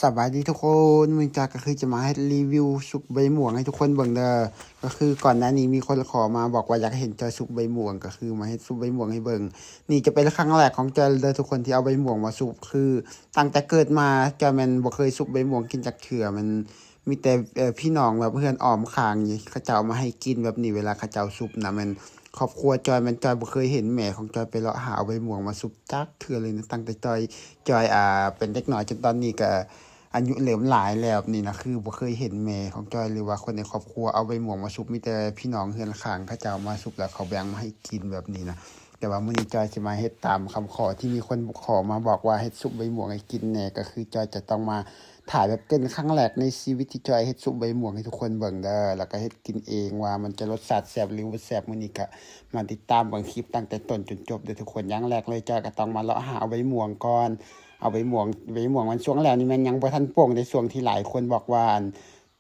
ສະບາຍດີທຸກຄົນ, ມື້ນີ້ຈອຍກໍຄືຈະມາເຮັດຣີວິວຊຸບໃບມ່ວງໃຫ້ທຸກຄົນເບິ່ງເດີ. ກໍຄືກ່ອນໜ້ານີ້ມີຄົນຂໍມາບອກວ່າຢາກເຫັນຈອຍຊຸບໃບມ່ວງ, ກໍຄືມາເຮັດຊຸບໃບມ່ວງໃຫ້ເບິ່ງ. ນີ້ຈະເປັນຄັ້ງແລກຂອງຈອຍເດີທຸກຄົນທີ່ເອົາໃບມ່ວງມາຊຸບ, ຄືຕັ້ງແຕ່ເກີດມາຈອຍແມ່ນບໍ່ເຄີຍຊຸບໃບມ່ວງກິນຈັກເທື່ອ. ມັນມີແຕ່ ເອີ ພີ່ນ້ອງແບບເຮືອນອ້ອມຂ້າງນີ້ ເຂົາເຈົ້າເອົາມາໃຫ້ກິນແບບນີ້ ເວລາເຂົາເຈົ້າຊຸບນະ. ແມ່ນຄອບຄົວຈອຍ ແມ່ນຈອຍບໍ່ເຄີຍເຫັນແມ່ຂອງຈອຍໄປເລາະຫາເອົາໃບມ່ວງມາຊຸບຈັກເທື່ອເລີຍນະ, ຕັ້ງແຕ່ຈອຍ ຈອຍ ອ່າ ເປັນເດັກນ້ອຍຈົນຕອນນີ້ກໍອາຍຸເລີ່ມຫຼາຍແລ້ວນີ້ນະ, ຄືບໍ່ເຄີຍເຫັນແມ່ຂອງຈອຍ ຫຼືວ່າຄົນໃນຄອບຄົວເອົາໃບມ່ວງມາຊຸບ, ມີແຕ່ພີ່ນ້ອງເຮືອນຂ້າງເຂົາເຈົ້າມາຊຸບ ແລ້ວເຂົາແບ່ງມາໃຫ້ກິນແບບນີ້ນະ. ແຕ່ວ່າມື້ນີ້ຈອຍຊິມາເຮັດຕາມຄຳຂໍທີ່ມີຄົນຂໍມາບອກວ່າເຮັດຊຸບໃບມ່ວງໃຫ້ກິນແດ່, ກໍຄືຈອຍຈະຕ້ອງມາຖ່າຍແບບເປັນຄັ້ງແລກໃນຊີວິດທີ່ຈອຍເຮັດຊຸບໃບມ່ວງໃຫ້ທຸກຄົນເບິ່ງເດີ, ແລ້ວກໍເຮັດກິນເອງວ່າມັນຈະລົດຊາດແຊບ ຫຼື ບໍ່ແຊບ. ມື້ນີ້ກໍມາຕິດຕາມເບິ່ງຄລິບຕັ້ງແຕ່ຕົ້ນຈົນຈົບເດີທຸກຄົນ. ຢ່າງແລກເລີຍຈອຍກໍຕ້ອງມາເລາະຫາເອົາໃບມ່ວງກ່ອນ, ເອົາໃບມ່ວງ, ໃບມ່ວງມັນຊ່ວງແລ້ວນີ້ແມ່ນຍັງບໍ່ທັນປົ່ງເດ້, ຊ່ວງທີ່ຫຼາຍຄົນບອກວ່າ ອັນ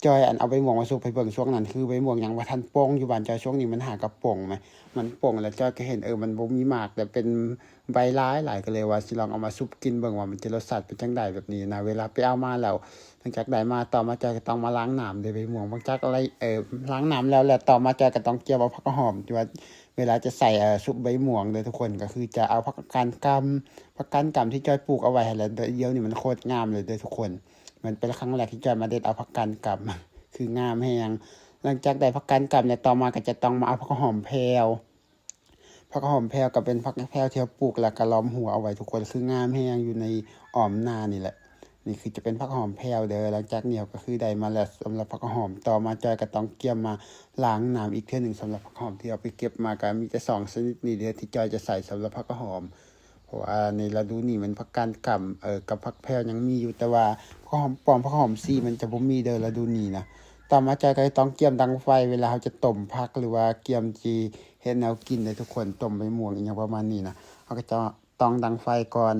ຈອຍ ອັນ ເອົາໃບມ່ວງມາຊຸບໃຫ້ເບິ່ງ ຊ່ວງນັ້ນຄືໃບມ່ວງຍັງບໍ່ທັນປົ່ງ. ຢູ່ບ້ານຈອຍຊ່ວງນີ້ມັນຫາກະປົ່ງມາ, ມັນປົ່ງແລ້ວຈອຍກໍເຫັນ ເອີ ມັນບໍ່ມີໝາກ ແຕ່ເປັນໃບຫຼາຍໆ ກໍເລີຍວ່າຊິລອງເອົາມາຊຸບກິນເບິ່ງວ່າມັນຈະລົດຊາດເປັນຈັ່ງໃດແບບນີ້ນະ. ເວລາໄປເອົາມາແລ້ວ ຫຼັງຈາກໄດ້ມາ ຕໍ່ມາຈອຍກໍຕ້ອງມາລ້າງນ້ຳເດ້ໃບມ່ວງ. ຫຼັງຈາກໄລ່ ເອີ ລ້າງນ້ຳແລ້ວ ແລ້ວຕໍ່ມາຈອຍກໍຕ້ອງກຽມເອົາຜັກຫອມ ທີ່ວ່າເວລາຈະໃສ່ ເອີ ຊຸບໃບມ່ວງເດີທຸກຄົນ, ກໍຄືຈະເອົາຜັກກາດກຳ, ຜັກກາດກຳທີ່ຈອຍປູກເອົາໄວ້ຫັ້ນແຫຼະ. ດຽວນີ້ມັນໂຄດງາມເລີຍເດີທຸກຄົນ. ມັນເປັນຄັ້ງແລກທີ່ຈອຍມາເດັດເອົາຜັກກາດກຳ ຄືງາມແຮງ. ຫຼັງຈາກໄດ້ຜັກກາດກຳແລ້ວ ຕໍ່ມາກໍຈະຕ້ອງມາເອົາຜັກຫອມແພວ. ຜັກຫອມແພວກໍເປັນຜັກແພວທີ່ເຮົາປູກ ແລ້ວກໍລ້ອມຮົ້ວເອົາໄວ້ທຸກຄົນ, ຄືງາມແຮງ ຢູ່ໃນອ້ອມນານີ້ແຫຼະ. ນີ້ຄືຈະເປັນຜັກຫອມແພວເດີ. ຫຼັງຈາກນີ້ເຮົາກໍຄືໄດ້ມາແລ້ວສຳລັບຜັກຫອມ, ຕໍ່ມາຈອຍກໍຕ້ອງກຽມມາລ້າງນ້ຳອີກເທື່ອໜຶ່ງ. ສຳລັບຜັກຫອມທີ່ເຮົາໄປເກັບມາ ກໍມີແຕ່ສອງຊະນິດນີ້ເດີທີ່ຈອຍຈະໃສ່ສຳລັບຜັກຫອມ. ເພາະວ່າໃນລະດູນີ້ແມ່ນຜັກກາດກຳ ເອີ ກັບຜັກແພວຍັງມີຢູ່, ແຕ່ວ່າຜັກຫອມປ້ອມ ຜັກຫອມຊີມັນຈະບໍ່ມີເດີລະດູນີ້ນະ. ຕໍ່ມາຈອຍກໍຕ້ອງກຽມດັງໄຟ ເວລາເຮົາຈະຕົ້ມຜັກ ຫຼືວ່າກຽມຊິເຮັດແນວກິນເດີທຸກຄົນ, ຕົ້ມໃບມ່ວງອີ່ຫຍັງປະມານນີ້ນະ, ເຮົາກໍຈະຕ້ອງດັງໄຟກ່ອນ.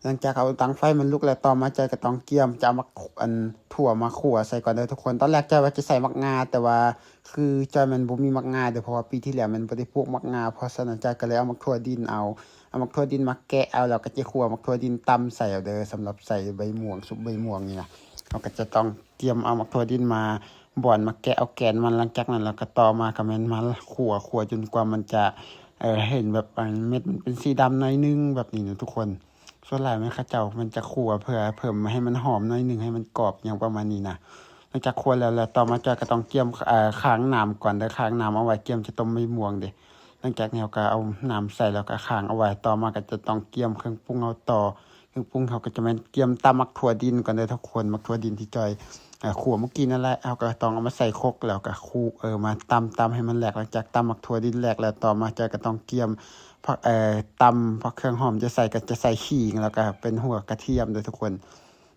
ຫຼັງຈາກເຮົາດັງໄຟມັນລຸກແລ້ວ ຕໍ່ມາຈອຍກໍຕ້ອງກຽມຈະເອົາໝາກ ອັນ ຖົ່ວມາຂົ້ວໃສ່ກ່ອນເດີທຸກຄົນ. ຕອນແລກຈອຍວ່າຈະໃສ່ໝາກງາ ແຕ່ວ່າ ຄືຈອຍແມ່ນບໍ່ມີໝາກງາເດີ, ເພາະວ່າປີທີ່ແລ້ວແມ່ນບໍ່ໄດ້ປູກໝາກງາ, ເພາະສະນັ້ນຈອຍກໍເລີຍເອົາໝາກຖົ່ວດິນເອົາ, ເອົາໝາກຖົ່ວດິນມາແກະເອົາ ແລ້ວກໍຈະຂົ້ວໝາກຖົ່ວດິນ ຕຳໃສ່ເອົາເດີ. ສຳລັບໃສ່ໃບມ່ວງ ຊຸບໃບມ່ວງນີ້ນະ, ເຮົາກໍຈະຕ້ອງກຽມເອົາໝາກຖົ່ວດິນມາບ່ອນ ມາແກະເອົາແກນມັນ. ຫຼັງຈາກນັ້ນແລ້ວກໍຕໍ່ມາກໍແມ່ນມາຂົ້ວ, ຂົ້ວຈົນກວ່າມັນຈະ ເອີ ເຫັນແບບ ອັນ ເມັດມັນເປັນສີດຳໜ້ອຍໜຶ່ງແບບນີ້ນະທຸກຄົນ. ສ່ວນຫຼາຍແມ່ນເຂົາເຈົ້າມັນຈະຂົ້ວເພື່ອເພີ່ມໃຫ້ມັນຫອມໜ້ອຍໜຶ່ງ ໃຫ້ມັນກອບຫຍັງປະມານນີ້ນະ. ຫຼັງຈາກຂົ້ວແລ້ວ ແລ້ວຕໍ່ມາຈອຍກໍຕ້ອງກຽມ ເອີ ຄ້າງນ້ຳກ່ອນເດີ, ຄ້າງນ້ຳເອົາໄວ້ກຽມຈະຕົ້ມໃບມ່ວງເດ້. ຫຼັງຈາກນີ້ເຮົາກໍເອົານ້ຳໃສ່ ແລ້ວກໍຄ້າງເອົາໄວ້, ຕໍ່ມາກໍຈະຕ້ອງກຽມເຄື່ອງປຸງເຮົາຕໍ່. ເຄື່ອງປຸງເຮົາກໍຈະແມ່ນກຽມຕຳໝາກຖົ່ວດິນກ່ອນເດີທຸກຄົນ, ໝາກຖົ່ວດິນທີ່ຈອຍ ເອີ ຂົ້ວເມື່ອກີ້ນັ້ນແຫຼະ, ເຮົາກໍຕ້ອງເອົາມາໃສ່ຄົກ ແລ້ວກໍຄູ ເອີ ມາຕຳ ຕຳໃຫ້ມັນແຫຼກ. ຫຼັງຈາກຕຳໝາກຖົ່ວດິນແຫຼກແລ້ວ ຕໍ່ມາຈອຍກໍຕ້ອງກຽມຜັກ ເອີ ຕຳ ເພາະເຄື່ອງຫອມຈະໃສ່ ກໍຈະໃສ່ຂີງ ແລ້ວກໍເປັນຫົວກະທຽມເດີທຸກຄົນ.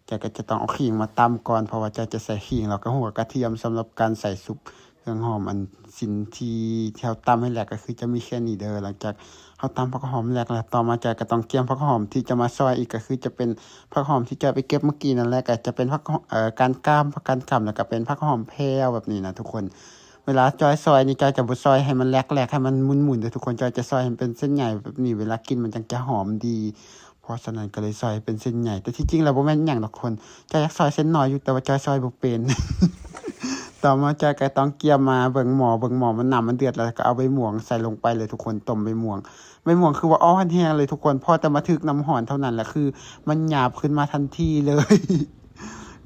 ຈອຍກໍຈະຕ້ອງເອົາຂີງມາຕຳກ່ອນ ເພາະວ່າຈອຍຈະໃສ່ຂີງ ແລ້ວກໍຫົວກະທຽມ ສຳລັບການໃສ່ຊຸບເຄື່ອງຫອມ ອັນ ຊີ້ນທີ່ ທີ່ເຮົາຕຳໃຫ້ແຫຼກ ກໍຄືຈະມີແຄ່ນີ້ເດີ. ຫຼັງຈາກເຮົາຕຳຜັກຫອມແຫຼກແລ້ວ ຕໍ່ມາຈອຍກໍຕ້ອງກຽມຜັກຫອມທີ່ຈະມາຊອຍອີກ ກໍຄືຈະເປັນຜັກຫອມທີ່ຈອຍໄປເກັບເມື່ອກີ້ນັ້ນແຫຼະ, ກໍຈະເປັນຜັກ ເອີ ກາດກຳ ຜັກກາດກຳ ແລ້ວກໍເປັນຜັກຫອມແພວແບບນີ້ນະທຸກຄົນ. ເວລາຈອຍຊອຍນີ້ ຈອຍຈະບໍ່ຊອຍໃຫ້ມັນແຫຼກໆ ໃຫ້ມັນໝຸ່ນໆເດີທຸກຄົນ, ຈອຍຈະຊອຍໃຫ້ມັນເປັນເສັ້ນໃຫຍ່ແບບນີ້ ເວລາກິນມັນຈັ່ງຈະຫອມດີ. ເພາະສະນັ້ນກໍເລີຍຊອຍເປັນເສັ້ນໃຫຍ່, ແຕ່ທີ່ຈິງແລ້ວບໍ່ແມ່ນຫຍັງດອກຄົນ, ຈອຍຢາກຊອຍເສັ້ນນ້ອຍຢູ່ ແຕ່ວ່າຈອຍຊອຍບໍ່ເປັນ. ຕໍ່ມາຈອຍກໍຕ້ອງກຽມມາເບິ່ງໝໍ້, ເບິ່ງໝໍ້ມັນ ນ້ຳມັນເດືອດແລ້ວ ກໍເອົາໃບມ່ວງໃສ່ລົງໄປເລີຍທຸກຄົນ, ຕົ້ມໃບມ່ວງ. ໃບມ່ວງຄືວ່າອ່ອນແຮງເລີຍທຸກຄົນ, ພໍແຕ່ມາຖືກນ້ຳຮ້ອນເທົ່ານັ້ນແຫຼະ ຄືມັນຫຍາບຂຶ້ນມາທັນທີເລີຍ.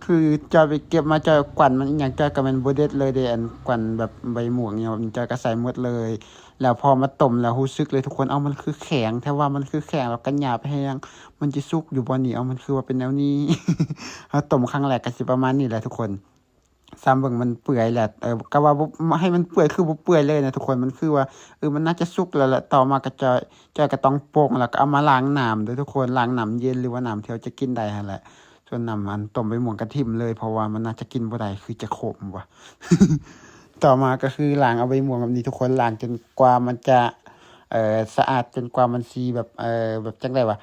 ຄືຈອຍໄປເກັບມາ ຈອຍກວັນມັນອີ່ຫຍັງ ຈອຍກໍແມ່ນບໍ່ເດັດເລີຍເດ້, ອັນກວັນແບບໃບມ່ວງອີ່ຫຍັງແບບນີ້ ຈອຍກໍໃສ່ໝົດເລີຍ. ແລ້ວພໍມາຕົ້ມແລ້ວຮູ້ສຶກເລີຍທຸກຄົນ, ເອົ້າ ມັນຄືແຂງແທ້ວ່າ, ມັນຄືແຂງ ແລ້ວກໍຫຍາບແຮງ, ມັນຈະສຸກຢູ່ບໍ່ນີ້, ເອົ້າ ມັນຄືວ່າເປັນແນວນີ້. ເຮົາຕົ້ມຄັ້ງແລກກໍຊິປະມານນີ້ແຫຼະທຸກຄົນ. ຊຳເບິ່ງມັນເປື່ອຍແຫຼະ, ເອີ ກໍວ່າບໍ່ ໃຫ້ມັນເປື່ອຍຄືບໍ່ເປື່ອຍເລີຍນະທຸກຄົນ, ມັນຄືວ່າ ເອີ ມັນໜ້າຈະສຸກແລ້ວແຫຼະ. ຕໍ່ມາກໍຈອຍ ຈອຍກໍຕ້ອງປົງ ແລ້ວກໍເອົາມາລ້າງນ້ຳເດີທຸກຄົນ, ລ້າງນ້ຳເຢັນ ຫຼືວ່ານ້ຳທີ່ເຮົາຈະກິນໄດ້ຫັ້ນແຫຼະ. ສ່ວນນ້ຳອັນຕົ້ມໃບມ່ວງກໍຖິ້ມເລີຍ, ເພາະວ່າມັນໜ້າຈະກິນບໍ່ໄດ້ ຄືຈະຂົມວ່າ. ຕໍ່ມາກໍຄືລ້າງເອົາໃບມ່ວງແບບນີ້ທຸກຄົນ, ລ້າງຈົນກວ່າມັນຈະ ເອີ ສະອາດ, ຈົນກວ່າມັນຊິແບບ ເອີ ແບບຈັ່ງໃດວະ,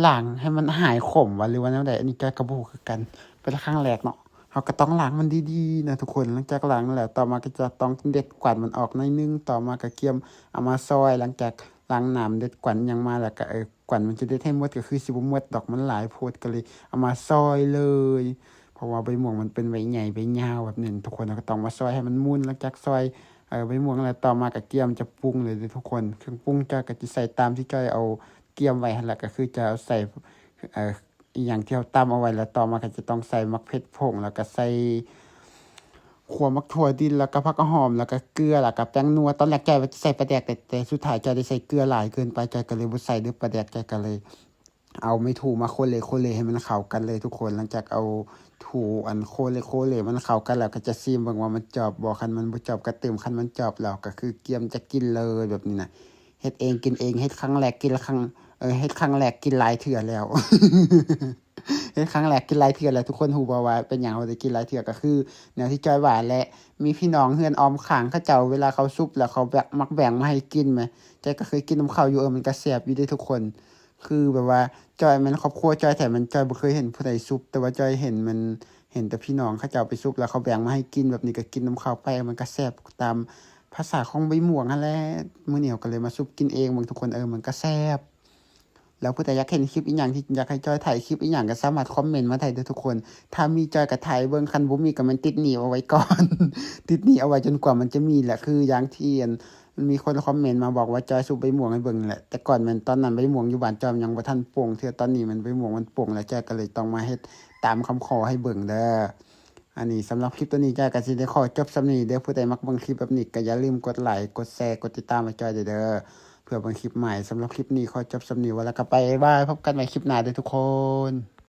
ລ້າງໃຫ້ມັນຫາຍຂົມວະ ຫຼືວ່າແນວໃດ, ອັນນີ້ຈອຍກໍບໍ່ຮູ້ຄືກັນ, ເປັນຄັ້ງແລກເນາະ. ເຮົາກໍຕ້ອງລ້າງມັນດີໆນະທຸກຄົນ. ຫຼັງຈາກລ້າງແລ້ວ ຕໍ່ມາກໍຈະຕ້ອງເດັດກວາດມັນອອກໜ້ອຍໜຶ່ງ, ຕໍ່ມາກໍກຽມເອົາມາຊອຍ. ຫຼັງຈາກ ຕັ້ງນ້ຳເດັດກວັນຫຍັງມາ ແລ້ວກໍ ເອີ ກວັນມັນຈະເດັດໃຫ້ໝົດ ກໍຄືຊິບໍ່ໝົດດອກ ມັນຫຼາຍໂພດ ກໍເລີຍເອົາມາຊອຍເລີຍ ເພາະວ່າໃບມ່ວງມັນເປັນໃບໃຫຍ່ໃບຍາວແບບນັ້ນ ທຸກຄົນ ເຮົາກໍຕ້ອງມາຊອຍໃຫ້ມັນໝຸ່ນ. ຫຼັງຈາກຊອຍ ເອີ ໃບມ່ວງແລ້ວ ຕໍ່ມາກໍກຽມຈະປຸງເລີຍເດີທຸກຄົນ. ເຄື່ອງປຸງຈ້ອຍກໍຈະໃສ່ຕາມທີ່ຈ້ອຍເອົາກຽມໄວ້ຫັ້ນແຫຼະ ກໍຄືຈະເອົາໃສ່ ເອີ ອີ່ຫຍັງທີ່ເຮົາຕຳເອົາໄວ້ ແລ້ວຕໍ່ມາກໍຈະຕ້ອງໃສ່ໝາກເຜັດຜົງ ແລ້ວກໍໃສ່ ຂົ້ວໝາກຖົ່ວດິນ ແລ້ວກໍຜັກຫອມ ແລ້ວກໍເກືອ ແລ້ວກໍແປ້ງນົວ. ຕອນແລກຈ້ອຍວ່າຈະໃສ່ປາແດກ ແຕ່ ແຕ່ສຸດທ້າຍຈ້ອຍໄດ້ໃສ່ເກືອຫຼາຍເກີນໄປ ຈ້ອຍກໍເລີຍບໍ່ໃສ່ເດີ້ປາແດກ. ຈ້ອຍກໍເລີຍເອົາໄມ້ຖູມາໂຄເລໂຄເລໃຫ້ມັນເຂົ້າກັນເລີຍທຸກຄົນ. ຫຼັງຈາກເອົາຖູ ອັນ ໂຄເລໂຄເລມັນເຂົ້າກັນແລ້ວ ກໍຈະຊີມເບິ່ງວ່າມັນຈອບບໍ່. ຄັນມັນບໍ່ຈອບກໍຕື່ມ ຄັນມັນຈອບແລ້ວກໍຄືກຽມຈະກິນເລີຍແບບນີ້ນະ. ເຮັດເອງກິນເອງ ເຮັດຄັ້ງແລກກິນຄັ້ງ ເອີ ເຮັດຄັ້ງແລກກິນຫຼາຍເທື່ອແລ້ວ ເຮັດຄັ້ງແລກກິນຫຼາຍເທື່ອແລ້ວ. ທຸກຄົນຮູ້ບໍ່ວ່າເປັນຫຍັງເຮົາໄດ້ກິນຫຼາຍເທື່ອ? ກໍຄືແນວທີ່ຈ້ອຍວ່າແຫຼະ ມີພີ່ນ້ອງເຮືອນອ້ອມຂ້າງເຂົາເຈົ້າ ເວລາເຂົາສຸບແລ້ວເຂົາແບກ ມັກແບ່ງມາໃຫ້ກິນແໝ. ຈ້ອຍກໍເຄີຍກິນນຳເຂົາຢູ່ ເອີ ມັນກໍແຊບຢູ່ເດ້ທຸກຄົນ. ຄືແບບວ່າຈ້ອຍແມ່ນຄອບຄົວຈ້ອຍແທ້ ມັນ ຈ້ອຍບໍ່ເຄີຍເຫັນຜູ້ໃດສຸບ ແຕ່ວ່າຈ້ອຍເຫັນມັນ ເຫັນແຕ່ພີ່ນ້ອງເຂົາເຈົ້າໄປສຸບແລ້ວເຂົາແບ່ງມາໃຫ້ກິນແບບນີ້ ກໍກິນນຳເຂົາໄປ ມັນກໍແຊບຕາມພາສາຂອງໃບມ່ວງຫັ້ນແຫຼະ. ມື້ນີ້ເຮົາກໍເລີຍມາສຸບກິນເອງເບິ່ງທຸກຄົນ ເອີ ມັນກໍແຊບ. ແລ້ວຜູ້ໃດຢາກເຫັນຄລິບອີ່ຫຍັງ ທີ່ຢາກໃຫ້ຈ້ອຍຖ່າຍຄລິບອີ່ຫຍັງ ກໍສາມາດຄອມເມັນມາໄດ້ເດີ້ທຸກຄົນ. ຖ້າມີຈ້ອຍກໍຖ່າຍເບິ່ງ ຄັນບໍ່ມີກໍແມ່ນຕິດໜີ້ເອົາໄວ້ກ່ອນ ຕິດໜີ້ເອົາໄວ້ຈົນກວ່າມັນຈະມີແຫຼະ. ຄືຢ່າງທີ່ ອັນ ມັນມີຄົນຄອມເມັນມາບອກວ່າຈ້ອຍສຸບໃບມ່ວງໃຫ້ເບິ່ງແຫຼະ. ແຕ່ກ່ອນແມ່ນຕອນນັ້ນໃບມ່ວງຢູ່ບ້ານຈ້ອຍມັນຍັງບໍ່ທັນປົ່ງເທື່ອ ຕອນນີ້ມັນໃບມ່ວງມັນປົ່ງແລ້ວ ຈ້ອຍກໍເລີຍຕ້ອງມາເຮັດຕາມຄຳຂໍໃຫ້ເບິ່ງເດີ້. ອັນນີ້ສຳລັບຄລິບໂຕນີ້ ຈ້ອຍກໍຊິໄດ້ຂໍຈົບສ່ຳນີ້ເດີ້. ຜູ້ໃດມັກເບິ່ງຄລິບແບບນີ້ກໍຢ່າລືມກົດໄລ ກົດແຊ ກົດຕິດຕາມໃຫ້ຈ້ອຍເດີ້ ເພື່ອເບິ່ງຄລິບໃໝ່. ສຳລັບຄລິບນີ້ຂໍຈົບສ່ຳນີ້ ວ່າແລ້ວກໍບາຍບາຍ ພົບກັນໃໝ່ຄລິບໜ້າເດີ້ທຸກຄົນ.